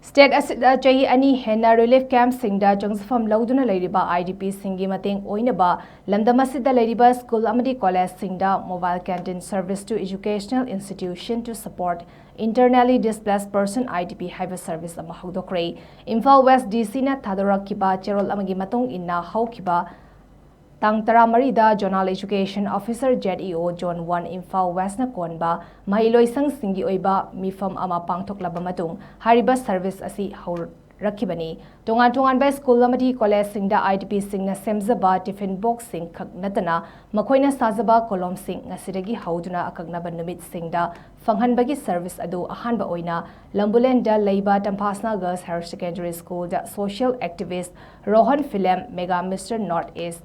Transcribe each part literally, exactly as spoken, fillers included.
State ꯑꯁꯤꯗ ꯆꯍꯤ ꯑꯅꯤ ꯍꯦꯟꯅ relief camp ꯁꯤꯡꯗ ꯆꯪꯖꯐꯝ ꯂꯧꯗꯨꯅ ꯂꯩꯔꯤꯕ I D P ꯁꯤꯡꯒꯤ ꯃꯇꯦꯡ ꯑꯣꯏꯅꯕ ꯂꯝꯗꯝ ꯑꯁꯤꯗ ꯂꯩꯔꯤꯕ school ꯑꯃꯗꯤ college ꯁꯤꯡꯗ mobile canteen service to educational institution to support internally displaced person, I D P, ꯍꯥꯏꯕ service ꯑꯃ ꯍꯧꯗꯣꯛꯈ꯭ꯔꯦ꯫ ꯏꯝꯐꯥꯜ West D C ꯅ ꯊꯥꯗꯣꯔꯛꯈꯤꯕ ꯆꯦꯔꯣꯜ ꯑꯃꯒꯤ ꯃꯇꯨꯡ ꯏꯟꯅ ꯍꯧꯈꯤꯕ ꯇꯥꯡ ꯇꯔꯥꯃꯔꯤꯗ Zonal Education Officer, Z E O, Zone one, Imphal West ꯅ ꯀꯣꯟꯕ ꯃꯍꯩꯂꯣꯏꯁꯪꯁꯤꯡꯒꯤ ꯑꯣꯏꯕ ꯃꯤꯐꯝ ꯑꯃ ꯄꯥꯡꯊꯣꯛꯂꯕ ꯃꯇꯨꯡ ꯍꯥꯏꯔꯤꯕ service ꯑꯁꯤ ꯍꯧꯔꯛꯈꯤꯕꯅꯤ꯫ ꯇꯣꯉꯥꯟ ꯇꯣꯉꯥꯟꯕ school ꯑꯃꯗꯤ college ꯁꯤꯡꯗ I D P ꯁꯤꯡꯅ ꯁꯦꯝꯖꯕ tiffin box ꯁꯤꯡ ꯈꯛ ꯅꯠꯇꯅ ꯃꯈꯣꯏꯅ ꯁꯥꯖꯕ ꯀꯣꯂꯣꯝꯁꯤꯡ ꯉꯁꯤꯗꯒꯤ ꯍꯧꯗꯨꯅ ꯑꯀꯛꯅꯕ ꯅꯨꯃꯤꯠꯁꯤꯡꯗ ꯐꯪꯍꯟꯕꯒꯤ service ꯑꯗꯨ ꯑꯍꯥꯟꯕ ꯑꯣꯏꯅ ꯂꯝꯕꯨꯂꯦꯟꯗ ꯂꯩꯕ Tampasna Girls Higher Secondary School ꯗ social activist Rohan Philem, Mega Mister North East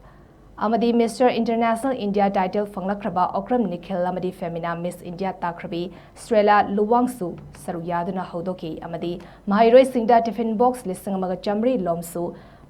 ꯑꯃꯗꯤ Mister International India title ꯐꯪꯂꯛꯈ꯭ꯔꯕ ꯑꯣꯀ꯭ꯔꯝ ꯅꯤꯈꯤꯜ ꯑꯃꯗꯤ Femina Miss India ꯇꯥꯈ꯭ꯔꯕꯤ ꯁ꯭ꯇ꯭ꯔꯦꯂꯥ ꯂꯨꯋꯥꯡꯁꯨ ꯁꯔꯨꯛ ꯌꯥꯗꯨꯅ ꯍꯧꯗꯣꯛꯈꯤ ꯑꯃꯗꯤ ꯃꯍꯩꯔꯣꯏꯁꯤꯡꯗ tiffin box ꯂꯤꯁꯤꯡ ꯑꯃꯒ ꯆꯥꯃꯔꯤ ꯂꯣꯝꯁꯨ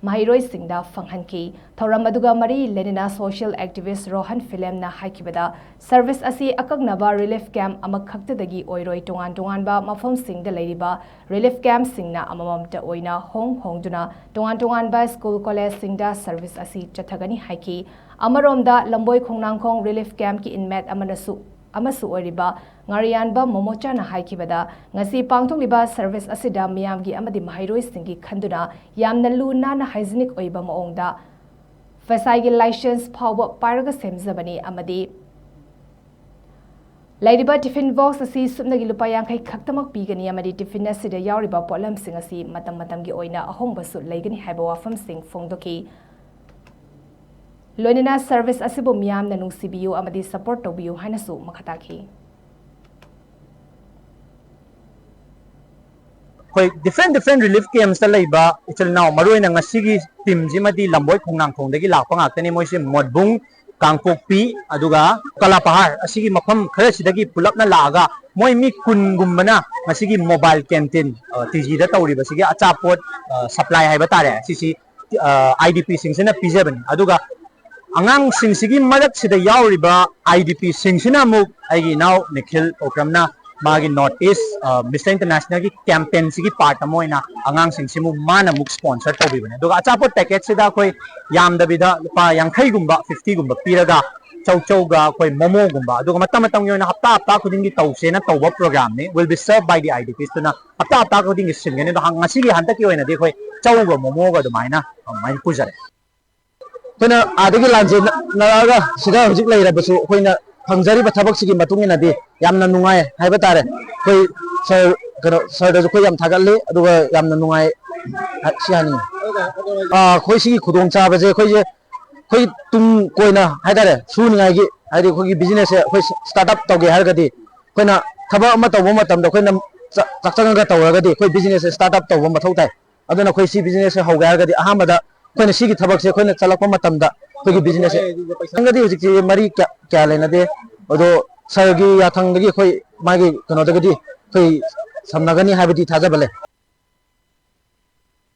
ꯃꯍꯩꯔꯣꯏꯁꯤꯡꯗ ꯐꯪꯍꯟꯈꯤ꯫ ꯊꯧꯔꯝ ꯑꯗꯨꯒ ꯃꯔꯤ ꯂꯩꯅꯅ social activist ꯔꯣꯍꯟ ꯐꯤꯂꯦꯝꯅ ꯍꯥꯏꯈꯤꯕꯗ, service ꯑꯁꯤ ꯑꯀꯛꯅꯕ relief camp ꯑꯃꯈꯛꯇꯗꯒꯤ ꯑꯣꯏꯔꯣꯏ, ꯇꯣꯉꯥꯟ ꯇꯣꯉꯥꯟꯕ ꯃꯐꯝꯁꯤꯡꯗ ꯂꯩꯔꯤꯕ relief camp ꯁꯤꯡꯅ ꯑꯃꯃꯝꯇ ꯑꯣꯏꯅ ꯍꯣꯡ ꯍꯣꯡꯗꯨꯅ ꯇꯣꯉꯥꯟ ꯇꯣꯉꯥꯟꯕ school college ꯁꯤꯡꯗ service ꯑꯁꯤ ꯆꯠꯊꯒꯅꯤ ꯍꯥꯏꯈꯤ꯫ ꯑꯃꯔꯣꯝꯗ, ꯂꯝꯕꯣꯏ ꯈꯣꯡꯅꯥꯡꯈꯣꯡ relief camp ꯀꯤ inmate ꯑꯃꯅꯁꯨ, ꯑꯃꯁꯨ ꯑꯣꯏꯔꯤꯕ ꯉꯥꯔꯤꯌꯥꯟꯕ ꯃꯣꯃꯣꯆꯥꯅ ꯍꯥꯏꯈꯤꯕꯗ, ꯉꯁꯤ ꯄꯥꯡꯊꯣꯛꯂꯤꯕ service ꯑꯁꯤꯗ ꯃꯤꯌꯥꯝꯒꯤ ꯑꯃꯗꯤ ꯃꯍꯩꯔꯣꯏꯁꯤꯡꯒꯤ ꯈꯟꯗꯨꯅ ꯌꯥꯝꯅ ꯂꯨ ꯅꯥꯟꯅ hygienic ꯑꯣꯏꯕ ꯃꯑꯣꯡꯗ ꯐꯦꯁꯥꯏꯒꯤ license ꯐꯥꯎꯕ ꯄꯥꯏꯔꯒ ꯁꯦꯝꯖꯕꯅꯤ ꯑꯃꯗꯤ ꯂꯩꯔꯤꯕ tiffin box ꯑꯁꯤ ꯁꯨꯞꯅꯒꯤ ꯂꯨꯄꯥ ꯌꯥꯡꯈꯩ ꯈꯛꯇꯃꯛ ꯄꯤꯒꯅꯤ ꯑꯃꯗꯤ tiffin ꯑꯁꯤꯗ ꯌꯥꯎꯔꯤꯕ ꯄꯣꯠꯂꯝꯁꯤꯡ ꯑꯁꯤ ꯃꯇꯝ ꯃꯇꯝꯒꯤ ꯑꯣꯏꯅ ꯑꯍꯣꯡꯕꯁꯨ ꯂꯩꯒꯅꯤ ꯍꯥꯏꯕ ꯋꯥꯐꯝꯁꯤꯡ ꯐꯣꯡꯗꯣꯛꯈꯤ꯫ ꯂꯣꯏꯅꯅ service ꯑꯁꯤꯕꯨ ꯃꯤꯌꯥꯝꯅ ꯅꯨꯡꯁꯤꯕꯤꯌꯨ ꯑꯃꯗꯤ support ꯇꯧꯕꯤꯌꯨ ꯍꯥꯏꯅꯁꯨ ꯃꯈꯥ ꯇꯥꯈꯤ꯫ ꯑꯩꯈꯣꯏ different different relief camps ꯇ ꯂꯩꯕ ꯏꯆꯤꯜ ꯏꯅꯥꯎ, ꯃꯔꯨꯑꯣꯏꯅ ꯉꯁꯤꯒꯤ team ꯁꯤꯃꯗꯤ ꯂꯝꯕꯣꯏ ꯈꯣꯡꯅꯥꯡꯈꯣꯡꯗꯒꯤ ꯂꯥꯛꯄ ꯉꯥꯛꯇꯅꯤ꯫ ꯃꯣꯏꯁꯦ ꯃꯣꯠꯕꯨꯡ, ꯀꯥꯡꯄꯣꯛꯄꯤ, ꯑꯗꯨꯒ ꯀꯂꯥꯄꯍꯥꯔ ꯑꯁꯤꯒꯤ ꯃꯐꯝ ꯈꯔꯁꯤꯗꯒꯤ ꯄꯨꯂꯞꯅ ꯂꯥꯛꯑꯒ ꯃꯣꯏ ꯃꯤ ꯀꯨꯟꯒꯨꯝꯕꯅ ꯉꯁꯤꯒꯤ mobile canteen, ꯑ, T G ꯗ ꯇꯧꯔꯤꯕꯁꯤꯒꯤ ꯑꯆꯥꯄꯣꯠ, ꯑ, supply ꯍꯥꯏꯕ ꯇꯥꯔꯦ, ꯁꯤꯁꯤ, ꯑ, I D P ꯁꯤꯡꯁꯤꯅ ꯄꯤꯖꯕꯅꯤ꯫ ꯑꯗꯨꯒ ꯑꯉꯥꯡꯁꯤꯡꯁꯤꯒꯤ ꯃꯔꯛꯁꯤꯗ ꯌꯥꯎꯔꯤꯕ I D P ꯁꯤꯡꯁꯤꯅ ꯑꯃꯨꯛ ꯑꯩꯒꯤ ꯏꯅꯥꯎ ꯅꯤꯈꯤꯜ ꯑꯣꯀ꯭ꯔꯝꯅ ꯃꯥꯒꯤ North East Mister International ꯒꯤ campaign ꯁꯤꯒꯤ part ꯑꯃ ꯑꯣꯏꯅ ꯑꯉꯥꯡꯁꯤꯡꯁꯤꯕꯨ ꯃꯥꯅ ꯑꯃꯨꯛ sponsor ꯇꯧꯕꯤꯕꯅꯦ꯫ ꯑꯗꯨꯒ ꯑꯆꯥꯄꯣꯠ packet ꯁꯤꯗ ꯑꯩꯈꯣꯏ ꯌꯥꯝꯗꯕꯤꯗ ꯂꯨꯄꯥ ꯌꯥꯡꯈꯩꯒꯨꯝꯕ, fifty ꯒꯨꯝꯕ ꯄꯤꯔꯒ ꯆꯧꯆꯧꯒ ꯑꯩꯈꯣꯏ momo ꯒꯨꯝꯕ, ꯑꯗꯨꯒ ꯃꯇꯝ ꯃꯇꯝꯒꯤ ꯑꯣꯏꯅ ꯍꯞꯇꯥ ꯍꯞꯇꯥ ꯈꯨꯗꯤꯡꯒꯤ ꯇꯧꯁꯦꯅ ꯇꯧꯕ program ꯅꯤ, will be served by the I D Ps ꯇꯨꯅ ꯍꯞꯇꯥ ꯍꯞꯇꯥ ꯈꯨꯗꯤꯡꯒꯤ ꯁꯤꯟꯒꯅꯤ꯫ ꯑꯗꯣ ꯍ-, ꯉꯁꯤꯒꯤ ꯍꯟꯗꯛꯀꯤ ꯑꯣꯏꯅꯗꯤ ꯑꯩꯈꯣꯏ ꯆꯧꯒ momo ꯒ ꯑꯗꯨꯃꯥꯏꯅ, ꯑꯗꯨꯃꯥꯏꯅ ꯄꯨꯖꯔꯦ꯫ ꯑꯩꯈꯣꯏꯅ ꯑꯥꯗꯒꯤ ꯂꯥꯟꯖꯦꯟꯅꯔꯛꯑꯒ ꯁꯤꯗ ꯍꯧꯖꯤꯛ ꯂꯩꯔꯕꯁꯨ, ꯑꯩꯈꯣꯏꯅ ꯐꯪꯖꯔꯤꯕ ꯊꯕꯛꯁꯤꯒꯤ ꯃꯇꯨꯡ ꯏꯟꯅꯗꯤ ꯌꯥꯝꯅ ꯅꯨꯡꯉꯥꯏ ꯍꯥꯏꯕ ꯇꯥꯔꯦ꯫ ꯑꯩꯈꯣꯏ ꯁꯥꯔ, ꯀꯩꯅꯣ, ꯁꯥꯔꯗꯁꯨ ꯑꯩꯈꯣꯏ ꯌꯥꯝ ꯊꯥꯒꯠꯂꯤ, ꯑꯗꯨꯒ ꯌꯥꯝꯅ ꯅꯨꯡꯉꯥꯏ ꯍꯥꯏ-, ꯁꯤ ꯍꯥꯏꯅꯤꯡꯉꯤ꯫ ꯑꯥ, ꯑꯩꯈꯣꯏ ꯁꯤꯒꯤ ꯈꯨꯗꯣꯡꯆꯥꯕꯁꯦ ꯑꯩꯈꯣꯏꯁꯦ, ꯑꯩꯈꯣꯏ ꯇꯨꯡ ꯀꯣꯏꯅ ꯍꯥꯏ ꯇꯥꯔꯦ, ꯁꯨꯅꯤꯡꯉꯥꯏꯒꯤ, ꯍꯥꯏꯗꯤ ꯑꯩꯈꯣꯏꯒꯤ business ꯁꯦ ꯑꯩꯈꯣꯏ start up ꯇꯧꯒꯦ ꯍꯥꯏꯔꯒꯗꯤ, ꯑꯩꯈꯣꯏꯅ ꯊꯕꯛ ꯑꯃ ꯇꯧꯕ ꯃꯇꯝꯗ ꯑꯩꯈꯣꯏꯅ ꯆꯥ-, ꯆꯥꯛꯆꯪꯉꯒ ꯇꯧꯔꯒꯗꯤ ꯑꯩꯈꯣꯏ business ꯁꯦ start up ꯇꯧꯕ ꯃꯊꯧ ꯇꯥꯏ꯫ ꯑꯗꯨꯅ ꯑꯩꯈꯣꯏ ꯁꯤ business ꯁꯦ ꯍꯧꯒꯦ ꯍꯥꯏꯔꯒꯗꯤ ꯑꯍꯥꯟꯕꯗ ꯑꯩꯈꯣꯏꯅ ꯁꯤꯒꯤ ꯊꯕꯛꯁꯦ ꯑꯩꯈꯣꯏꯅ ꯆꯠꯂꯛꯄ ꯃꯇꯝꯗ ꯑꯩꯈꯣꯏꯒꯤ business ꯁꯦ, ꯆꯪꯒꯗꯤ ꯍꯧꯖꯤꯛꯁꯤ ꯃꯔꯤ ꯀꯌꯥ, ꯀꯌꯥ ꯂꯩꯅꯗꯦ꯫ ꯑꯗꯣ ꯁꯥꯔꯒꯤ ꯌꯥꯊꯪꯗꯒꯤ ꯑꯩꯈꯣꯏ ꯃꯥꯒꯤ ꯀꯩꯅꯣꯗꯒꯗꯤ ꯑꯩꯈꯣꯏ ꯁꯝꯅꯒꯅꯤ ꯍꯥꯏꯕꯗꯤ ꯊꯥꯖꯕ ꯂꯩ꯫